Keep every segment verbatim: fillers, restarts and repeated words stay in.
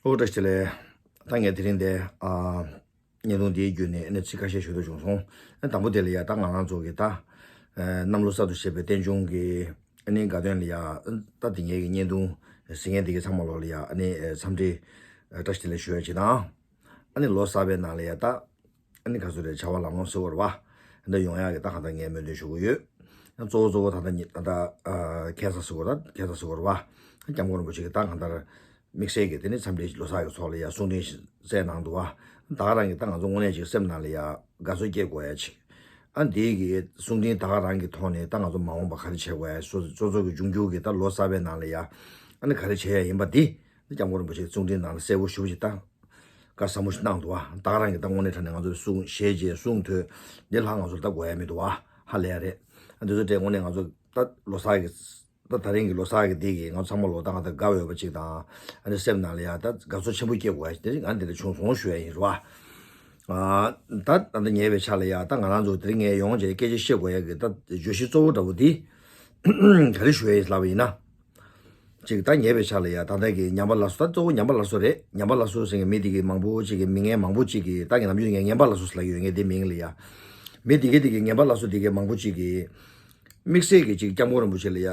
ཨོ་བཀྲ་ཤིས་བདེ་ལེགས། ད་ངས་དེ་རིང་འདི་ཨ་བརྙན་ཐུང་འདིའི་བརྒྱུད་ནས་ཨ་ནི་ཚིག་ཁ་ཤས་ཞུ་འདོད་བྱུང་སོང་། ཨ་དང་པོ་དེ་ལ་ཡ་ད་ང་རང་ཚོ་གི་ད་ཨ་གནམ་ལོ་གསར་དུ་བཞད་པའི་རྟེན་འབྱུང་གི་ཨ་ནི་དགའ་སྟོན་ལ་ཡ་ད་དེ་ངེད་ཀྱི་བརྙན་ཐུང་གཟིགས་མཁན་དེ་གི་ཚང་མ་ལོ་ལ་ཡ་ཨ་ནི་འཚམས་འདྲི་བཀྲ་ཤིས་བདེ་ལེགས་ཞུ་ཡ་བྱེད་དང་། ཨ་ནི་ལོ་གསར་པའི་ནང་ལ་ཡ་ད་ཨ་ནི་ག་ཚོད་རེད། བྱ་བ་ལམ་ལྷོང་ཟེར་བ་རེད་བ། འདི་ཡོང་ཡག་གི་ད་གང་ལྟར་ངས་སྨོན་འདུན་ཞུ་གི་ཡོད། གཙོ་བོ་གཙོ་བོ་ད་ལྟ་ཉི་ད་ལྟ་ཨ་ཁ་སང་ཟེར་བ་རེད། ཁ་སང་ཟེར་བ་རེད་བ། སྐྱབས་མགོན་རིན་པོ་ཆེ་གི་ད་གང་ལྟར་དམིགས་བསལ་གྱི་དེ་ནི་འཚམས་འདྲི་ལོ་གསར་གྱི་ཚོགས་ལ་ཡ་གསུང་འཕྲིན་ཞིག་སྩལ་གནང་འདུག་བ། ད་ག་རང་གི་ད་ང་ཚོ་དངོས་གནས་ཅིག་སེམས་ནང་ལ་ཡ་དགའ་ཚོར་སྐྱེ་དགོས་ཡ་ཅིག་ཨ་འདི་གི་གསུང་འཕྲིན་ད་ག་རང་གི་ཐོག་ནས་ད་ང་ཚོ་མ་འོངས་པ་ག་རེ་བྱེད་དགོས་ཡ། སོ་སོ་སོ་སོ་གི་འབྱུང་འགྱུར་གྱི་ད་ལོ་གསར་པའི་ནང་ལ་ཡ་ཨ་ནི་ག་རེ་བྱེད་ཡ་ཡིན་པ་འདི་ད་སྐྱབས་མགོན་རིན་པོ་ཆེ་གི་གསུང་འཕྲིན་ནང་ལ་གསལ་པོ་ཞེ་པོ་ཅིག་ད་བཀའ་ཟབ་མོ་ཞིག་གནང་འདུག་བ། ད་ག་རང་གི་ད་དངོས་གནས་དྲང་གནས་ང་ཚོ་གསུང་ཞལ་མཇལ་གསུང་ཐོས་འདི་ལྷག་ང་ཚོར་ད་དགོས་ཡ་མི་འདུག་བ། ཧ་ལས་ཡ་རེད། ཨ་འདི་ཚོ་དེ་དངོས་གནས་ང་ཚོ་ད་ལོ་གསར་གི་ད་ད་རིང་གི་ལོ་གསར་གི་འདི་གི་ང་ཚོ་ཚང་མ་ལོ་ད་གང་ལྟར་དགའ་འོས་པ་ཅིག་དང་། ཨ་ནི་སེམས་ནང་ལ་ཡ་ད་དགའ་ཚོར་ཆེན་པོ་སྐྱེ་དགོས་ཡ་ཞིག་དེ་ང་འདི་ལ་བྱུང་སོང་ཞུ་ཡ་ཡིན་རེད་བ། ཨ་ད་ད་ལྟ་ཉེ་བའི་ཆ་ལ་ཡ་ད་ང་རང་ཚོ་དེ་རིང་ངས་ཡོང་བྱས་སྐད་ཆ་བཤད་དགོས་ཡ་གི་ད་བརྗོད་གཞི་གཙོ་བོ་འདྲ་པོ་འདི་ག་རེ་ཞུ་ཡ་ཡིན་ལབ་པ་ཡིན་ན། ཅིག་ད་ཉེ་བའི་ཆ་ལ་ཡ་ད་ལྟ་གི་ཉམས་པ་སླར་གསོ། ད་གཙོ་བོ་ཉམས་པ་སླར་གསོ་རེད། ཉམས་པ་སླར་གསོ་ཟེར་མཁན་མི་དེ་གི་མང་པོ་ཅིག་གི་མི་ངན་མང་པོ་ཅིག་གི་ད་གི་ནམ་རྒྱུན་ངས་ངན་པ་སླར་གསོ་ཟེར་ལབ་ཡོད། ངས་དེ་མིང་ལ་ཡ་མི་དེ་གི་དེ་གི་ངན་པ་སླར་གསོ་དེ་གི་མང་པོ་ཅིག་གི་དམིགས་བསལ་གྱི་ཅིག་སྐྱབས་མགོན་རིན་པོ་ཆེ་ལ་ཡ་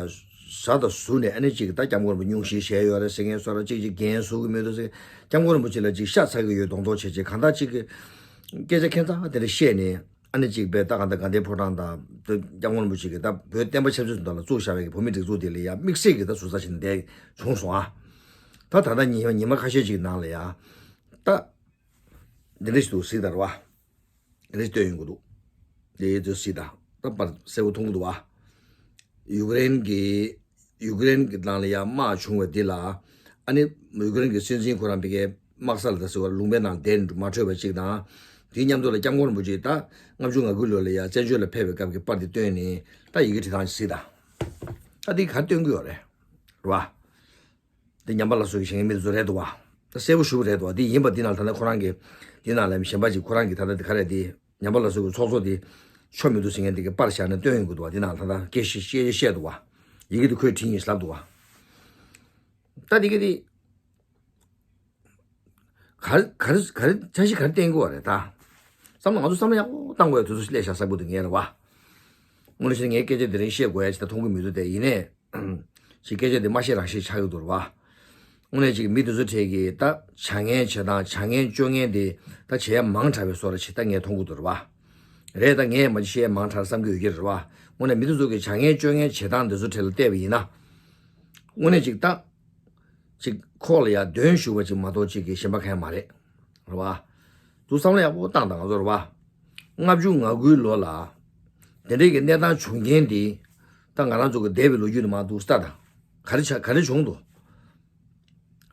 ཟ་དང་ཟུར་ནས་ཨ་ནི་ཅིག་ད་སྐྱབས་མགོན་རིན་པོ་སྙུང་གཞི་བཞེས་ཡོད་རེད་ཟེར་མཁན་སོགས་ར། ཅིག་ཅིག་འགན་ཟུག་གི་མི་འདུག་ཟེར། སྐྱབས་མགོན་རིན་པོ་ཆེ་ལ་ཅིག་ཤ་ཚ་གི་ཡོད་མདོག་མདོག་བྱས་བྱས་གང་ལྟར་ཅིག་གི་སྐད་ཆ་ཁྱད་མཚར་དེ་འདྲ་བཤད་ནས། ཨ་ནི་གཅིག་པས་ད་གང་ལྟར་དགའ་ལྡན་ཕོ་བྲང་དང་དེ་སྐྱབས་མགོན་རིན་པོ་ཆེ་གིས་ད་བོད་བསྟན་པ་ཆབ་སྲིད་དོན་ལ་བཙུགས་བཞག་པའི་བོད་མི་སྒྲིག་འཛུགས་དེ་ལ་ཡ་དམིགས་བསལ་གྱི་ད་ཟུར་ཟ་བྱས་ནས་བསྡད་བྱུང་སོང་ཨ། ད་ད་ལྟ་ཉི་མ་ཉི་མ་ཁ་ཤས་ཅིག་ནང་ལ་ཡ་ད་འདི་འདྲ་ཞིག་འདུག་ཟེར་ད་རེད་བ། འདི་འདྲ་ཞིག་སྟོན་ཡོང་གི་འདུག་དེ་ཚོ་ཟེར་ད་ད་པར་གསལ་པོ་མཐོང་གི་འདུག་བ། ཡུཀ་རེན་གྱི་ཡུཀ་རེན་གྱི་ནང་ལ་ཡ་དམག་བྱུང་བ་འདི་ལ་ཨ་ནི་ཡུཀ་རེན་གྱི་སྲིད་འཛིན་ཁོ་རང་ཕ་གིའི་དམག་ས་ལ་ད་ཟེར་བ་ལུང་པའི་ནང་བསྡད་ནས་མ་འཕྲོད་པ་ཅིག་དང་། དེའི་མཉམ་དུ་ལ་སྐྱབས་མགོན་རིན་པོ་ཆེ་ད་ལྔ་བཅུ་ང་དགུ་ལོ་ལ་ཡ་བཙན་བྱོལ་ལ་ཕེབས་པའི་སྐབས་ཀྱི་པར་འདི་བཏོན་ནས་ད་ཡི་གེ་བྲིས་སྟངས་ཅིག་གཟིགས་དང་། ད་འདི་ག་རེ་སྟོན་གྱི་ཡོད་རེད། རེད་བ། འདི་ཉམས་པ་སླར་གསོ་གི་བྱེད་མཁན་མི་དེ་ཚོ་རེད་འདུག་བ། ད་གསལ་པོ་ཞེ་པོ་རེད་འདུག་བ། འདི་ཡིན་པ་འདི་ནང་ལ་ད་ལྟ་ཁོ་རང་གི་འདི་ནང་ལ་གཞན་པ་ཅིག་ཁོ་རང་གི་ད་ལྟ་འདི་ག་རེ་འདི། ཉམས་པ་སླར་གསོ་གི་ཚོགས་གཙོ་དེ་ཆོ་མི་འདུག་ཟེར་མཁན་དེ་གི་པར་བཞག་ནས་སྟོན་ཡོང་གི་འདུག་བ། དེ་ནང་ད་ལྟ་སྐད་ཆ་བཤད་བཤད་འདུག་བ། ཡི་གེ་དེ་ཁོས་བྲིས་ཡིན་ལབ་འདུག་བ། ད་དེ་གི་དེ་ག་རེ་ག་རེ་ག་རེ་འཆར་གཞི་ག་རེ་བསྟན་དགོས་བ་རེད་ད། བསམ་བློ་ང་ཚོ་བསམ་བློ་ཡག་པོ་བཏང་དགོས་ཡ་དུས་ཚོད་སླེབས་ཤག་ས་ཁུལ་དུ་ངས་རེད་བ། དངོས་གནས་བྱས་ན་ངའི་སྐད་ཆ་དེ་རིང་བཤད་དགོས་ཡ་ཅིག་ད་མཐོང་གི་མི་འདུག་དེ་ཡིན་ནའི། ཅིག་སྐད་ཆ་དེ་མ་བཤད་རང་བཤད་ཆགས་ཀྱི་འདུག་རེད་བ། དངོས་གནས་ཅིག་མི་དེ་ཚོ་གྲས་ཀྱིས་ད་བྱ་ངན་བྱེད་སྟངས་བྱ་ངན་སྤྱོད་ངན་དེ་ད་བྱེད་ཡ་མང་དྲགས་པའི་བཟོ་འདྲ་ཅིག་ད་ངས་མཐོང་གི་འདུག་རེད་བ། རེད་ད་ངས་མ་བཤད་ཡ་མང་དྲགས་བསམ་གྱི་ཡོད་ཀྱི་རེད་བ། དངོས་གནས་མི་དེ་ཚོ་གིས་བྱ་ངན་སྤྱོད་ངན་བྱེད་སྟངས་དེ་ཚོ་གྲས་ལ་བལྟས་པ་ཡིན་ན། དངོས་གནས་ཅིག་ད། ཅིག་ཁོག་ལ་ཡ་གདོན་ཞུགས་པ་ཅིག་མ་གཏོགས་ཅིག་གི་གཞན་པ་གང་ཡང་མ་རེད། རེད་བ། འདུག་བསམ་བློ་ཡག་པོ་བཏང་དང་ང་ཚོ་རེད་བ། ལྔ་བཅུ་ང་དགུའི་ལོ་ལ། དེ་འདྲའི་གི་གནས་སྟངས་བྱུང་རྐྱེན་དེ། ད་ང་རང་ཚོ་གི་འདས་པའི་ལོ་རྒྱུས་ནི་མ་འདུག་ལྟ་དང་། ག་རེ་ཆ་ག་རེ་བྱུང་འདུག་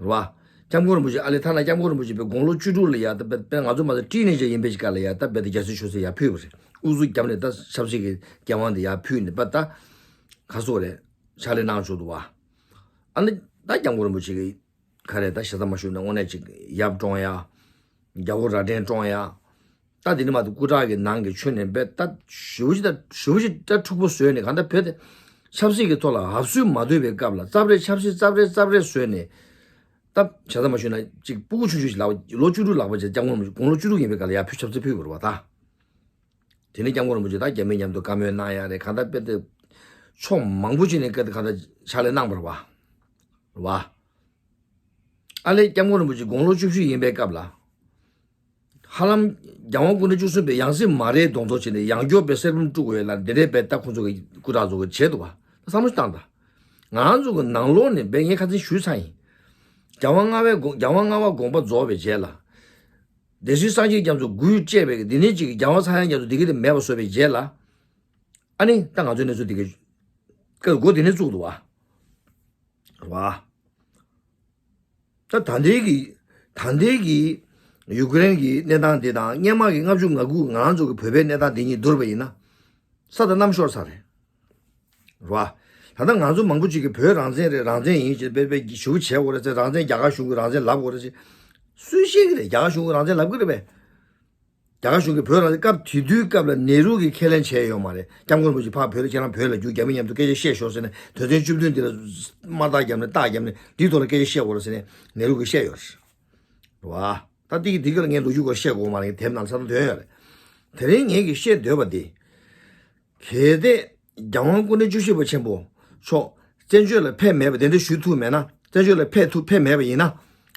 རེད་བ། སྐྱབས་མགོན་རིན་པོ་ཆེ་ཨ་ལས་ཐ་ན་སྐྱབས་མགོན་རིན་པོ་ཆེ་པའི་དགུང་ལོ་བཅུ་དྲུག་ལ་ཡ་ད་དཔེ་དཔེ་ང་ཚོ་མ་ཚད་ཊི་ནེ་ཇར་ཡིན་པའི་ཅིག་སྐབས་ལ་ཡ་ད་དཔེ་ད་རྒྱལ་སྲིད་ཆོས་སྲིད་ཡར་ཕུལ་བ་རེད། ཨུ་ཚུགས་བརྒྱབ་ནས་ད་ཆབ་སྲིད་ཀྱི་འགན་དབང་དེ་ཡར་ཕུལ་ནས་པ་ད། ག་སོགས་རེད། ཕྱག་ལས་གནང་བཅུག་འདུག་བ། ཨ་ནི་ད་སྐྱབས་མགོན་རིན་པོ་ཆེ་གི་ག་རེ་ད་ཞེ་ས་མ་ཞུ་ན་དངོས་གནས་ཅིག་ཡབ་བཀྲོངས་ཡ། རྒྱལ་པོ་རྭ་སྒྲེང་བཀྲོངས་ཡ། ད་འདི་ནི་མ་གཏོགས་སྐུ་དྲག་གི་ནང་གི་ཆོས་ནས་རྦད་ད་ཞེ་པོ་ཅིག་ད་ཞེ་པོ་ཅིག་ད་འཁྲུག་པོ་བཟོས་ནས་གང་ལྟར་བོད་དེ་ཆབ་སྲིད་ཀྱི་ཐོག་ལ་འབབ་སུ་མ་འདུས་པའི་སྐབས་ལ་རྩབ་རེས་ཆབ་སྲིད་རྩབ་རེས་རྩབ་རེས་བཟོས་ནས་ད་ཞེ་ས་མ་ཞུ་ན་ཅིག་སྤུ་གུ་ཆུང་ཆུང་ཞིག་ལ་ལོ་བཅུ་དྲུག་ལྷག་པ་ཅིག་སྐྱབས་མགོན་རིན་པོ་ཆེ་དགུང་ལོ་བཅུ་དྲུག་ཡིན་པའི་སྐབས་ལ་ཡར་ཕུལ་ཆབ་སྲིད་ཕུལ་དགོས་རེད་བ་ད། དེ་ནས་སྐྱབས་མགོན་རིན་པོ་ཆེ་ད་རྒྱ་མི་མཉམ་དུ་བཀའ་མོལ་གནང་ཡ་རེད་གང་ལྟར་དཔེ་དེ། ཕྱོགས་མང་པོ་ཅིག་ནས་སྐད་དེ་གང་ལྟར་ཕྱག་ལས་གནང་བ་རེད་བ། རེད་བ། ཨ་ལས་སྐྱབས་མགོན་རིན་པོ་ཆེ་དགུང་ལོ་བཅུ་བཞི་ཡིན་པའི་སྐབས་ལ། ཧ་ལམ་རྒྱལ་དབང་སྐུ་ཕྲེང་བཅུ་གསུམ་པའི་ཡང་སྲིད་མ་རེད་མདོག་མདོག་བྱས་ནས་ཡང་སྐྱོར་པའི་གསེར་བུམ་དཀྲུགས་དགོས་ལ་འདི་འདྲའི་བས་ད་ཁོང་ཚོ་གི་སྐུ་དྲག་ཚོ་གི་བྱས་འདུག་བ། བསམ་བློ་ཞིག་བཏང་དང་། ང་རང་ཚོ་གི་ནང་ལོགས་ནས་བས་ངས་ཁ་སང་ཞུས་ཚར་ཡིན། རྒྱལ་དབང་ལྔ་པའི་དགོངས་རྒྱལ་དབང་ལྔ་པ་དགོངས་པ་རྫོགས་པའི་རྗེས་ལ། སྡེ་སྲིད་སངས་རྒྱས་རྒྱ་མཚོ་དགུས་བཅད་པའི་འདི་ནས་ཅིག་རྒྱལ་དབང་ཚངས་དབྱངས་རྒྱ་མཚོ་འདི་གི་དེ་མེད་པ་བཟོས་པའི་རྗེས་ལ། ཨ་ནི་ད་ང་ཚོའི་གནས་ཚུལ་འདི་གི་སྐབས་འགོ་དེ་ནས་བཙུགས་འདུག་བ། རེད་བ། ད་ད་ལྟའི་གི་ད་ལྟའི་གི་ཡུཀ་རེན་གི་གནས་སྟངས་འདི་དང་སྔོན་མ་གི་ལྔ་བཅུ་ང་དགུ་ང་རང་ཚོ་གི་བོད་པའི་གནས་སྟངས་འདི་གཉིས་བསྡུར་བ་ཡིན་ན། ས་དང་གནམ་ཤོར་ས་རེད། རེད་བ། ད་ལྟ་ང་ཚོ་མང་པོ་ཅིག་གིས་བོད་རང་བཙན་རེད་རང་བཙན་ཡིན་ཅེས་དཔེ་དཔེ་ཞུ་བྱས་འོ་རེད་ཟེར་རང་བཙན་རྒྱ་གར་གཞུང་གིས་རང་བཙན་ལབ་འོ་རེད་ཟེར། སུས་ཤེས་ཀྱི་རེད་རྒྱ་གར་གཞུང་གིས་རང་བཙན་ལབ་ཀྱི་རེད་པས། རྒྱ་གར་གཞུང་གིས་བོད་རང་བཙན་སྐབས་དེ་དུས་སྐབས་ལ་ནེ་རུ་གིས་ཁས་ལེན་བྱས་ཡོད་མ་རེད། སྐྱབས་མགོན་རིན་པོ་ཆེ་ཕར་བོད་ལ་ཁྱེད་རང་བོད་ལ་རྒྱུགས་རྒྱ་མི་མཉམ་དུ་སྐད་ཆ་བཤད་ཤོག་ཟེར་ནས་དོན་ཚན་བཅུ་བདུན་འདི་ལ་དམར་རྟགས་བརྒྱབ་ནས་རྟགས་བརྒྱབ་ནས་འདིའི་ཐོག་ལ་སྐད་ཆ་བཤད་དགོས་རེད་ཟེར་ནས་ནེ་རུ་གིས་བཤད་ཡོད་རེད། རེད་བ། ད་དེ་གི་དེ་གི་ལ་ངས་ལོ་རྒྱུས་སྐོར་བཤད་དགོས་མ་རེད། དེབ་ནང་ཚར་དོན་ཡོད་རེད། དེ་རིང་ངས་ཀྱི་བཤད་འདོད་པ་འདི། གལ་ཏེ་རྒྱལ་དབང་སྐུ་ཕྲེང་བཅུ་བཞི་པ་ཆེན་པོ་མཆོག་བཙན་བྱོལ་ལ་ཕེབས་མེད་པ་དེ་འདྲ་ཞུ་ཐུབ་མེད་ན། བཙན་བྱོལ་ལ་ཕེབས་ཐུབ་ཕེབས་མེད་པ་ཡིན་ན།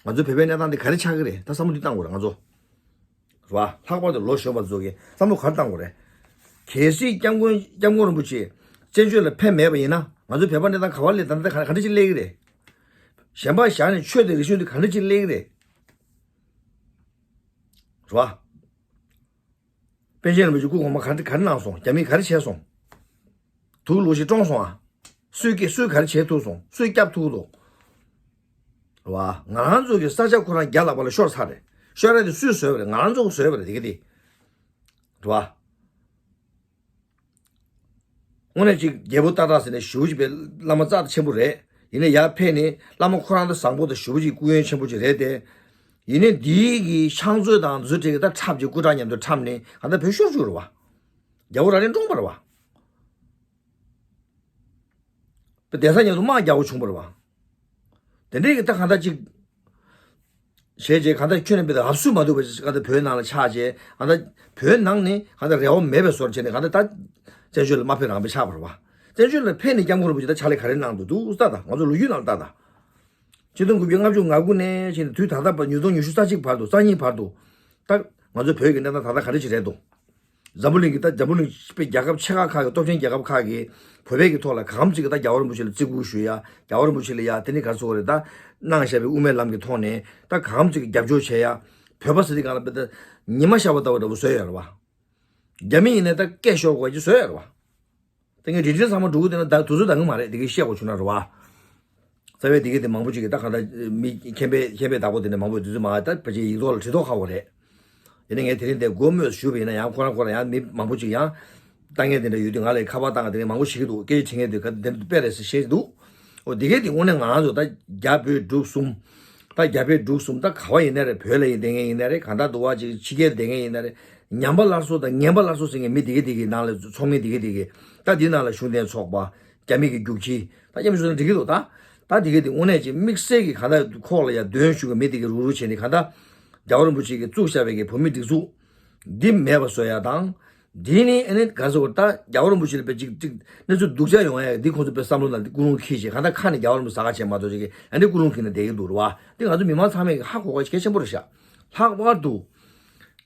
ང་ཚོ་བོད་པའི་གནས་སྟངས་འདི་ག་རེ་ཆགས་ཀྱི་རེད། ད་བསམ་བློ་འདི་བཏང་དགོས་རེད་ང་ཚོ། རེད་བ། ལྷག་པར་དུ་ལོ་གཞོན་པ་ཚོ་གིས་བསམ་བློ་ག་རེ་བཏང་དགོས་རེད། གལ་སྲིད་སྐྱབས་མགོན་སྐྱབས་མགོན་རིན་པོ་ཆེ་བཙན་བྱོལ་ལ་ཕེབས་མེད་པ་ཡིན་ན། ང་ཚོ་བོད་པ་གནས་སྟངས་ག་བ་ལས་ད་ལྟ་ག་ག་འདྲ་ཅིག་སླེབས་ཀྱི་རེད། གཞན་པ་བཞག་ནས་ཆོས་དང་རིག་གཞུང་འདི་ག་འདྲ་ཅིག་སླེབས་ཀྱི་རེད། རེད་བ། པཎ་ཆེན་རིན་པོ་ཆེ་སྐུ་གོང་མ་ག་རེ་ག་རེ་གནང་སོང་། རྒྱ་མིས་ག་རེ་བྱས་སོང་། དུག་ལོག་ཞིག་བཀྲོངས་སོང་ཨ། སུས་སྐད་སུས་ག་རེ་བྱེད་ཐུབ་སོང་། སུས་བསྐྱབས་ཐུབ་འདུག། རེད་བ། ང་རང་ཚོ་གི་ས་ཆ་ཁོ་རང་རྒྱ་ལག་པ་ལ་ཤོར་ཚར་རེད། ཤོར་ཡ་དེ་སུས་བཟོས་པ་རེད། ང་རང་ཚོ་གིས་བཟོས་པ་རེད་དེ་ག་དེ། རེད་བ། དངོས་གནས་ཅིག་རྒྱལ་པོ་ཏག་ཏག་ཟེར་ནས་ཞེ་པོ་ཅིག་པའི་བླ་མ་རྩ་ཆེན་པོ་རེད། ཡིན་ན་ཡར་ཕེབས་ནས་བླ་མ་ཁོ་རང་ད་བཟང་པོ་དང་ཞེ་པོ་ཅིག་སྐུ་ཡོན་ཆེན་པོ་ཅིག་རེད་དེ། ཡིན་ནའི་འདིའི་གི་ཕྱག་མཛོད་དང་མཛོད་ཁྲིད་ཀྱི་ད་འཁྲབ་ཀྱི་སྐུ་དྲག་མཉམ་དུ་འཁྲབ་ནས་གང་ལྟར་བོད་ཤོར་བཅུག་རེད་བ། རྒྱལ་པོ་ར་ལན་བཀྲོངས་པ་རེད་བ། པ་གདན་ས་མཉམ་དུ་དམག་རྒྱག་པོ་བྱུང་བ་རེད་བ། དེ་འདྲའི་གི་ད་གང་ལྟར་ཅིག་བྱས་རྗེས་གང་ལྟར་ཁྱོན་ནས་དཔེ་དང་ཧབ་སུ་མ་ཐུབ་པ་ཞིག་གང་ལྟར་བོད་ནང་ལ་ཆགས་རྗེས་གང་ལྟར་བོད་ནང་ནས་གང་ལྟར་རེ་བ་མེད་པའི་བཟོ་འདྲ་བྱས་ནས་གང་ལྟར་ད་བཙན་བྱོལ་ལ་མ་ཕེབས་རང་ཕེབས་ཆགས་པ་རེད་བ། བཙན་བྱོལ་ལ་ཕེབས་ནས་སྐྱབས་མགོན་རིན་པོ་ཆེ་ད་ཕྱག་ལས་ག་རེ་གནང་འདུག་འདུག་ལྟ་དང་། ང་ཚོ་ལོ་རྒྱུས་ནང་ལ་ལྟ་དང་། ཆིག་སྟོང་དགུ་བརྒྱ་ལྔ་བཅུ་ང་དགུ་ནས་བྱས་ནས་དུས་ད་ལྟ་བར་ཉིས་སྟོང་ཉི་ཤུ་རྩ་གཅིག་བར་དུ་རྩ་གཉིས་བར་དུ་ད་ང་ཚོ་བོད་ཀྱི་གནས་སྟངས་ད་ལྟ་ག་རེ་ཅིག་རེད་འདུག། འཛམ་བུ་གླིང་གི་ད་འཛམ་བུ་གླིང་པའི་རྒྱལ་ཁབ་ཆེ་ཁག་ཁག་གི་སྟོབས་ཆེན་རྒྱལ་ཁབ་ཁག་གིས་བོད་པའི་གི་ཐོག་ལ་གང་ཅིག་གི་ད་རྒྱལ་བ་རིན་པོ་ཆེ་ལ་བརྩི་བཀུར་ཞུ་ཡ། རྒྱལ་བ་རིན་པོ་ཆེ་ལ་ཡ་དེ་ནི་ག་རེ་ཟེར་དགོས་རེད། ད་གནང་བཞག་པའི་དབུ་མའི་ལམ་གྱི་ཐོག་ནས་ད་གང་ཅིག་གི་རྒྱབ་སྐྱོར་བྱེད་ཡ། བོད་པ་ཟེར་དུས་སྒང་ལ་དཔེ་ད་ཉི་མ་ཤར་བ་ལྟ་བུ་འདྲ་བོ་བཟོས་ཡོད་རེད་བ། རྒྱ་མི་ཡིན་ནའི་ད་སྐད་ཤོར་དགོས་ཀྱི་བཟོས་ཡོད་རེད་བ། ད་ངས་རིལ་རིལ་ཚང་མ་འགྲོ་གི་དེ་ན་ད་དུས་ཚོད་འདང་གི་མ་རེད། དེ་གི་བཤད་དགོས་བྱུང་ན་རེད་བ། རྩ་བའི་དེ་གི་དེ་མང་པོ་ཅིག་གི་ད་གང་ལྟར་མི་མཁྱེན་པའི་མཁྱེན་པའི་བདག་པོ་དེ་འདྲ་མང་པོ་དུས་ཚོད་མ་ད་ཕལ་ཆེར་ཡིག་ཐོག་ལ་བྲིས་ཐོག་ཁག་པོ་རེད། དེ་ནས་ངས་དེ་རིང་དེ་དགོད་མོས་ཞུས་པ་ཡིན་ན་ཡང་ཁོ་རང་ཁོ་རང་ཡང་མི་མང་པོ་ཅིག་ཡང་ལྟ་མཁན་དེ་འདྲ་ཡོད་དུས་ང་ལ་ཁ་པར་བཏང་དེ་རིང་མང་པོ་ཞིག་གི་འདུག། སྐད་ཆ་དྲི་མཁན་དེ་ག་དེ་འདྲ་དཔེ་རེད་ཟེར་བཤད་འདུག། འོ་དེ་གས་དེ་དངོས་གནས་ང་རང་ཚོ་ད་རྒྱ་བོད་འབྲུག་གསུམ། ད་རྒྱ་བོད་འབྲུག་གསུམ་ད་ག་བ་ཡིན་ན་རེད། བོད་ལ་ཡིན་བསྡད་མཁན་ཡིན་ན་རེད། གང་ལྟར་འདུག་བ་ཅིག་ཕྱི་རྒྱལ་བསྡད་མཁན་ཡིན་ན་རེད། ཉམས་པ་སླར་གསོ་དང་ངན་པ་སླར་གསོ་ཟེར་མཁན་མི་དེ་གས་དེ་ནང་ལ་ཚོགས་མི་དེ་གས་དེ་གས་ད་དེ་ནང་ལ་གཞུང་འབྲེལ་ཚོགས་པ་རྒྱ་མི་གི་རྒྱུག་ཁྱི་ད་མཉམ་ཞུགས་ན་འགྲིག་གི་འདུག། ད་ད་དེ་གས་དེ་དངོས་གནས་ཀྱི་དམིགས་བསལ་གྱི་གང་ལྟར་ཁོག་ལ་ཡ་འདོན་ཞུ་གི་མི་དེ་གས་རུག་རུག་བྱས་ནས་གང་ལྟར་རྒྱལ་བ་རིན་པོ་ཆེ་གིས་བཙུགས་བཞག་པའི་གི་བོད་མི་སྒྲིག་འཛུགས་འདི་མེད་པ་བཟོ་ཡ་དང་། འདི་ནི་ཨ་ནི་ག་ཟེར་བ་ད་རྒྱལ་བ་རིན་པོ་ཆེ་ལ་དཔེ་ཅིག་ཅིག་གནས་ཚུལ་སྡུག་ཅག་ཡོང་ཡ་འདི་ཁོང་ཚོ་དཔེ་བསམ་བློ་ནང་འདི་ཀུན་སློང་འཁྱེར་བྱས་གང་ལྟར་ཁ་ནས་རྒྱལ་བ་རིན་པོ་ཆེ་ཟ་ཁ་བྱས་མ་གཏོགས་ཅིག་གི་ཨ་ནི་ཀུན་སློང་འཁྱེར་ནས་བསྡད་ཀྱི་འདུག་རེད་བ། འདི་ང་ཚོ་མི་མང་ཚང་མས་ཧ་གོ་དགོས་གལ་ཆེན་པོ་རེད་ཤག། ལྷག་པར་དུ།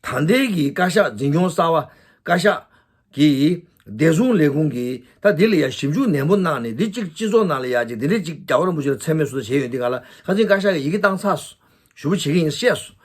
ད་ལྟའི་གི་བཀའ་ཤག་འཛིན་སྐྱོང་གསར་པ་བཀའ་ཤག་གི་བདེ་སྲུང་ལས་ཁུངས་ཀྱིས་ད་འདི་ལ་ཡ་ཞིབ་འཇུག་ནན་པོ་གནང་ནས་འདི་གཅིག་སྤྱི་ཚོགས་ནང་ལ་ཡ་གཅིག་འདི་འདྲས་གཅིག་རྒྱལ་བ་རིན་པོ་ཆེ་ལ་མཚན་སྨད་སུ་བྱས་ཡོད་འདི་ག་ལ་ཁ་སང་བཀའ་ཤག་གིས་ཡི་གེ་བཏང་ཚར་སོང་། ཞུ་བ་བྱེད་ཀྱི་ཡིན་བཤད་སོང་།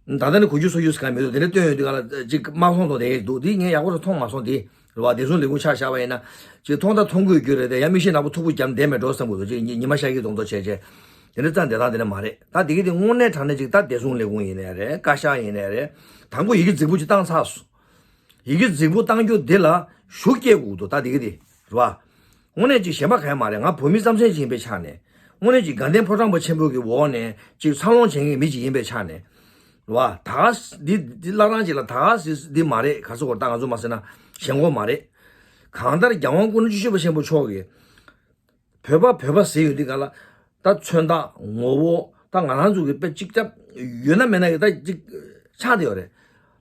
ད་ལྟ་ནི་གོ་རྒྱུ་སོ་རྒྱུ་ཟེར་ག་མི་འདུག། དེ་འདྲ་བཏོན་ཡོད་འདི་ག་ལ་གཅིག་མ་མཐོང་མཐོང་དེ་འདུག། འདི་ངས་ཡག་པོ་རེ་མཐོང་མ་སོང་། འདི་རེད་བ། བདེ་སྲུང་ལས་ཁུངས་ཆ་བཞག་པ་ཡིན་ན་གཅིག་མཐོང་ད་མཐོང་དགོས་རྒྱུ་རེད་དེ་ཡང་མིག་ཤེལ་ནག་པོ་མཐུག་པོ་བརྒྱབ་བསྡད་མེད་འགྲོ་བསམ་དགོས་འདུག། གཅིག་ཉི་ཉི་མ་ཤར་གྱི་གདོང་ཐོག་བྱས་བྱས་དེ་འདྲ་རྩ་འདེད་སྟངས་དེ་འདྲ་མ་རེད། ད་དེ་གི་དེ་དངོས་གནས་དྲང་གནས་ཅིག་ད་བདེ་སྲུང་ལས་ཁུངས་ཡིན་ནའི་རེད། བཀའ་ཤག་ཡིན་ནའི་རེད། དང་པོ་ཡི་གེ་རྫིག་པོ་ཅིག་བཏང་ཚར་སོང་། ཡི་གེ་རྫིག་པོ་བཏང་རྒྱུ་འདི་ལ་ཤུགས་སྐྱེད་དགོས་འདུག། ད་འདི་གི་འདི་རེད་བ། དངོས་གནས་ཅིག་གཞན་པ་གང་ཡང་མ་རེད། ང་བོད་མི་རྩམ་ཟན་ཅིག་ཡིན་པའི་ཆ་ནས། དངོས་གནས་ཅིག་དགའ་ལྡན་ཕོ་བྲང་པ་ཆེན་པོ་གི་འོག་ནས་ཅིག་འཚར་ལོངས་བྱེད་མཁན་མི་ཅིག་ཡིན་པའི་ཆ་ནས། རེད་བ། ད་ག་ས་འདི་འདི་བླ་བྲང་ཅིག་ལ་ད་ག་ས་འདི་མ་རེད། ག་ཚོད་གོ་ད་ང་ཚོ་མ་ཟེར་ན་ཞེན་ཁོག་མ་རེད། གང་ལྟར་རྒྱལ་དབང་སྐུ་ཕྲེང་བཅུ་བཞི་པ་ཆེན་པོ་མཆོག་གིས། བོད་པ་བོད་པ་ཟེར་ཡོད་འདི་ག་ལ། ད་མཚོན་རྟགས་ངོ་བོ་ད་ང་རང་ཚོ་གི་དཔེ་གཅིག་ཀྱང་ཡོད་ན་མེད་ན་གི་ད་གཅིག་ཆགས་བསྡད་ཡོད་རེད།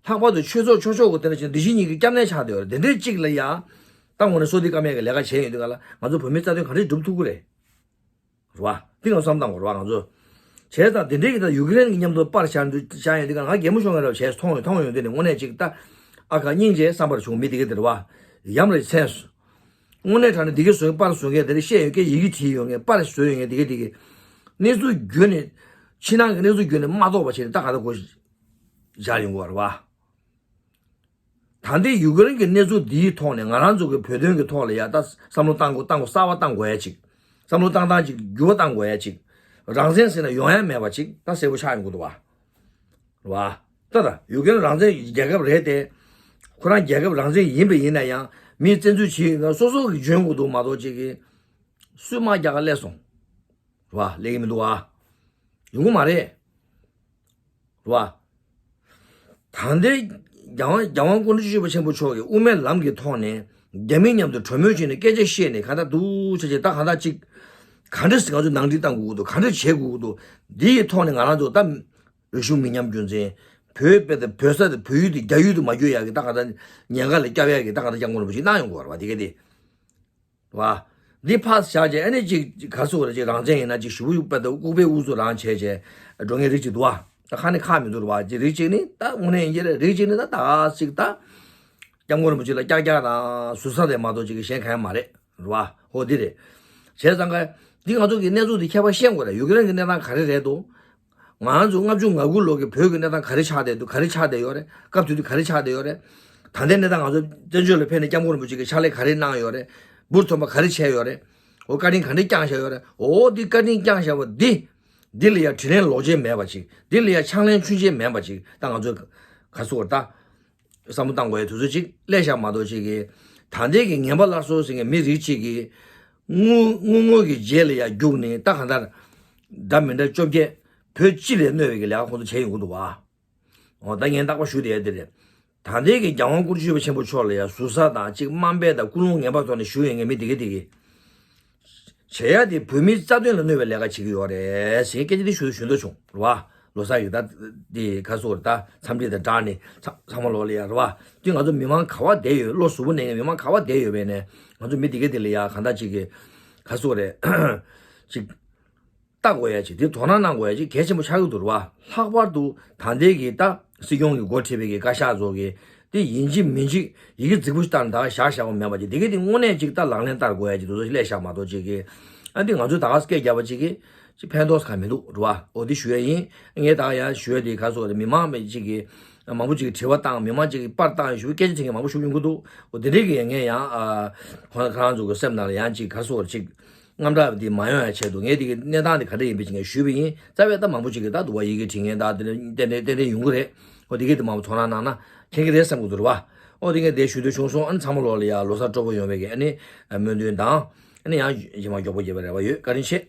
ལྷག་པར་དུ་ཆོས་ཚོགས་ཆོས་ཕྱོགས་གི་དེ་འདྲ་བྱས་ན་འདི་བཞིན་ཉིད་ཀྱི་སྐྱབས་གནས་ཆགས་བསྡད་ཡོད་རེད། དེ་འདྲའི་གཅིག་ལ་ཡ། ད་ངོ་ནས་སོ་ཏི་ཀ་མེད་ཀྱི་ལས་ཀ་བྱས་ཡོད་འདི་ག་ལ་ང་ཚོ་བོད་མིའི་རྩ་དོན་ག་འདྲས་སྒྲུབ་ཐུབ་ཀྱི་རེད། རེད་བ། འདི་ང་བསམ་བཏང་དགོས་རེད་བ་ང་ཚོ། བྱས་ཙང་དེ་འདྲའི་གི་ད་ཡུ་ཀེ་རེན་གྱི་མཉམ་དུ་པར་ཤར་འདུག་ཤར་ཡོད་འདི་ག་ང་གད་མོ་ཤོར་མཁན་རེད་བ། བྱས་མཐོང་ཡོད་མཐོང་ཡོད་འདི་ནི་དངོས་གནས་ཅིག་ད། ཨ་ཁ་སྙིང་རྗེ་བསམ་པར་བྱུང་། མི་འདི་ག་དེ་རེད་བ། ཡམ་རེ་མཚན་སོང་། དངོས་གནས་དྲང་གནས་འདི་གའི་བཟོ་པར་བཟོ་མཁན་དེ་འདྲ་བཤད་ཡོད་མཁན་ཡི་གེ་བྲིས་ཡོད་མཁན་པར་བཟོས་ཡོད་མཁན་འདི་ག་འདི་ག་གནས་ཚུལ་བརྒྱུད་ནས། ཕྱི་ནང་གི་གནས་ཚུལ་བརྒྱུད་ནས་མ་རྟོགས་པ་བྱས་ནས་ད་ག་ད་གོ་བཞག་ཡོང་གི་རེད་བ། ད་ལྟའི་ཡུ་ཀེ་རེན་གྱི་གནས་ཚུལ་འདིའི་ཐོག་ནས་ང་རང་ཚོ་གི་བོད་དོན་གྱི་ཐོག་ལ་ཡ་ད་བསམ་བློ་བཏང་དགོས་བཏང་དགོས་གསར་བ་བཏང་དགོས་ཡ་ཅིག། བསམ་བློ་བཏང་སྟངས་ཅིག་འགྱུར་བ་བཏང་དགོས་ཡ་ཅིག། རང་བཙན་ཟེར་ན་ཡོང་ཡ་མེད་པ་ཅིག་ད་གསལ་པོ་ཆགས་ཡོང་གི་འདུག་བ། རེད་བ། ད་ད་ཡུ་ཀེ་རེན་རང་བཙན་རྒྱལ་ཁབ་རེད་དེ། ཁོ་རང་རྒྱལ་ཁབ་རང་བཙན་ཡིན་པ་ཡིན་ན་ཡང་མིས་བཙན་འཛུལ་བྱས་ཡོད་ན་སོ་སོ་གིས་འཇོན་དགོས་འདུག་མ་གཏོགས་ཅིག་གིས་སུས་དམག་རྒྱག་ག་སླེབས་སོང་། རེད་བ། སླེབས་ཀྱི་མི་འདུག་བ། ཡོང་གི་མ་རེད། རེད་བ། ད་ལྟའི་རྒྱལ་དབང་རྒྱལ་དབང་སྐུ་ཕྲེང་བཅུ་བཞི་པ་ཆེན་པོ་མཆོག་གིས་དབུ་མའི་ལམ་གྱི་ཐོག་ནས་རྒྱ་མི་མཉམ་དུ་གྲོས་མོལ་བྱས་ནས་སྐད་ཆ་བཤད་ནས་གང་ལྟར་འདུག་བྱས་བྱས་ད་གང་ལྟར་ཅིག་ག་འདྲ་ཞིག་ང་ཚོ་ནང་འགྲིག་བཏང་དགོས་ཀྱི་འདུག། ག་འདྲ་བྱེད་དགོས་ཀྱི་འདུག། འདི་ཡི་ཐོག་ནས་ང་རང་ཚོ་ད་ རིག་གཞུང་མི་ཉམས་རྒྱུ་མཚན། བོད་དཔེ་དེ་བོད་ས་དེ་བོད་ཡུལ་དེ་རྒྱ་ཡུལ་དུ་མ་བསྒྱུར་ཡག་གི་ད་ག་ད་ཉེན་ཁ་ལ་སྐྱབས་ཡག་གི་ད་ག་ད་སྐྱབས་མགོན་རིན་པོ་ཆེ་གནང་ཡོང་གི་ཡོད་རེད་བ། དེ་ག་དེ་བ། འདི་ཕར་བཞག་བྱས་ཨ་ནི་ཅིག་ག་རེ་ཟེར་དགོས་རེད། ཅིག་རང་བཙན་ཡིན་ན་ཅིག་ཞུ་བོ་པད་དང་ལྐུགས་པའི་དབུ་གཙོ་རང་བྱས་བྱས་འགྲོ་མཁན་རིགས་ཅིག་འདུག་བ། ད་ཁ་ནས་ཁག་མི་འདུག་རེད་བ། ཅིག་རིགས་གཅིག་ནི་ད་དངོས་གནས་ཡིན་གྱི་རེད། རིགས་གཅིག་ནི་ད་ད་ཅིག་ད་སྐྱབས་མགོན་རིན་པོ་ཆེ་ལ་ཀྱག་ཀྱག་དང་ཟུར་ཟ་དེ་མ་གཏོགས་ཅིག་གཞན་གང་ཡང་མ་རེད། རེད་བ། ཧོ་འདི་རེད། བྱས་ཙང་ཀ་འདི་ང་ཚོ་གི་གནས་ཚུལ་འདི་ཁྱད་པར་ཤེས་དགོས་རེད། ཡུ་ཀེ་རེན་གྱི་གནས་སྟངས་ག་རེ་རེད་འདུག་ང་ཚོ་ལྔ་བཅུ་ང་དགུ་ལོ་གི་བོད་ཀྱི་གནས་སྟངས་ག་རེ་ཆགས་བསྡད་འདུག་ག་རེ་ཆགས་བསྡད་ཡོད་རེད། སྐབས་དེ་དུས་ག་རེ་ཆགས་བསྡད་ཡོད་རེད། ད་ལྟའི་གནས་སྟངས་ང་ཚོ་བཙན་བྱོལ་ལ་ཕེབས་ནས་སྐྱབས་མགོན་རིན་པོ་ཆེ་གིས་ཕྱག་ལས་ག་རེ་གནང་ཡོད་རེད། འབུར་ཐོན་པ་ག་རེ་བྱས་ཡོད་རེད། འོ་བཀའ་དྲིན་ག་འདྲས་བསྐྱངས་བཞག་ཡོད་རེད། འོ་འདི་བཀའ་དྲིན་བསྐྱངས་བཞག་པ་འདི། འདི་ལ་ཡང་དྲིན་ལན་ལོག་མཆན་མེད་པ་ཅིག་འདི་ལ་ཡང་ཕྱག་ལན་ཆུ་མཆན་མེད་པ་ཅིག་ད་ང་ཚོས་ག་ཟེར་དགོས་རེད་ད། བསམ་བློ་བཏང་དགོས་ཡ་དུས་ཚོད་ཅིག་སླེབས་ཤག་མ་གཏོགས་ཅིག་གི། ད་ལྟའི་གི་ངན་པ་སླར་གསོ་ཟེར་མཁན་མི་རིགས་གཅིག་གི་དངུལ་དངུལ་དངོས་ཀྱི་རྗེས་ལ་ཡ་རྒྱུགས་ནས་ད་གང་ལྟར་འདྲ་མི་འདྲ་བཅོ་བརྒྱད་བོད་སྤྱི་ལ་གནོད་པའི་གི་ལས་ཀ་ཁོང་ཚོ་བྱས་ཡོང་གི་འདུག་བ། འོ་ད་ངས་རྟག་པར་ཞུ་བསྡད་ཡ་དེ་རེད། ད་ལྟའི་གི་རྒྱལ་དབང་སྐུ་ཕྲེང་བཅུ་པ་ཆེན་པོ་མཆོག་ལ་ཡ་ཟུར་ཟ་དང་ཅིག་དམའ་འབེབས་དང་ཀུན་སློང་ངན་པ་ཐོག་ནས་ཞུ་ཡོད་མཁན་མི་དེ་གི་དེ་གི། བྱེད་ཡ་དེ་བོད་མིའི་རྩ་དོན་ལ་གནོད་པའི་ལས་ཀ་བྱེད་ཀྱི་ཡོད་རེད་ཟེར་སྐད་ཆ་དེ་ཞུ་ཞུ་འདོད་བྱུང་རེད་བ། ལོ་གསར་གྱི་ད་དེ་ག་ཟེར་དགོས་རེད་ད། འཚམས་འདྲི་དང་སྦྲགས་ནས་ཚང་ཚང་མ་ལོག་ལ་ཡ་རེད་བ། དེ་ང་ཚོ་མི་མང་ག་བ་བསྡད་ཡོད། བློ་གཟུ་བོ་ནས་མི་མང་ག་བ་བསྡད་ཡོད་པས་ནས་ང་ཚོ་མི་དེ་ག་དེ་ལ་ཡ་གང་ལྟར་ཅིག་གི་ག་ཟེར་དགོས་རེད་ཅིག་ལྟ་དགོས་ཡ་ཅིག་དེ་དོ་སྣང་གནང་དགོས་ཡ་ཅིག་གལ་ཆེན་པོ་ཆགས་ཀྱི་འདུག་རེད་བ། ལྷག་པར་དུ་ད་ལྟའི་གི་ད་སྲིད་སྐྱོང་གི་འགོ་ཁྲིད་པའི་གི་བཀའ་ཤག་ཚོ་གི་དེ་ཡིན་གཅིག་མིན་གཅིག་ཡི་གེ་རྫིག་པོ་ཞིག་བཏང་ནས་ད་ག་བཞག་བཞག་པ་མེད་པ་ཅིག་དེ་གི་དེ་དངོས་གནས་ཅིག་ད་ལག་ལེན་བསྟར་དགོས་ཡ་ཅིག་དེ་ཚོ་ཞིག་སླེབས་ཤག་མ་གཏོགས་ཅིག་གི། ཨ་འདི་ང་ཚོས་ད་ག་སྐད་རྒྱབ་པ་ཅིག་གི་ཅིག་ཕན་ཐོགས་གང་མི་འདུག་རེད་བ། འོ་འདི་ཞུ་ཡ་ཡིན། ངས་ད་ག་ཡ་ཞུ་ཡ་དེ་ག་ཟེར་དགོས་རེད། མི་མང་མི་ཅིག་གི་མང་པོ་ཅིག་གི་དྲི་བ་བཏང་། མི་མང་ཅིག་གི་པར་བཏང་ཞུ་སྐད་ཆ་དྲི་མཁན་མང་པོ་ཞུ་ཡོང་གི་འདུག་འོ་དེ་འདྲའི་གི་ངས་ཡང་ཨ་ཁོང་ཁོ་རང་ཚོ་གི་སེམས་ནང་ལ་ཡང་ཅིག་ག་ཟེར་དགོས་རེད་ཅིག་དངངས་སྐྲག་འདི་མ་ཡོང་ཡ་ཆེད་དུ་ངས་འདི་གི་གནས་སྟངས་འདི་ག་འདྲ་ཡིན་པའི་ཅིག་ངས་ཞུས་པ་ཡིན། རྩ་བའི་ད་མང་པོ་ཅིག་གིས་ད་འདུག་བ། ཡི་གེ་བྲིས་མཁན་ད་དེ་འདྲ་ཏན་ཏན་ཏན་ཏན་ཡོང་གི་རེད། ཨོ་དེ་གི་དེ་མང་པོ་དོ་སྣང་གནང་ན་མཁྱེན་གི་རེད་བསམ་གི་འདུག་རེད་བ། ཨོ་དེ་ངས་དེ་ཞུ་འདོད་བྱུང་སོང་། ཨ་ནི་ཚང་མ་ལོག་ལ་ཡ་ལོ་གསར་སྤྲོ་པོ་ཡོང་བའི་གི་ཨ་ནི་སྨོན་འདུན་དང་། ཨ་ནི་ཡང་རྗེས་མ་མགྱོགས་པོ་མཇལ་བའི་རེ་བ་ཡོད། བཀའ་དྲིན་ཆེ།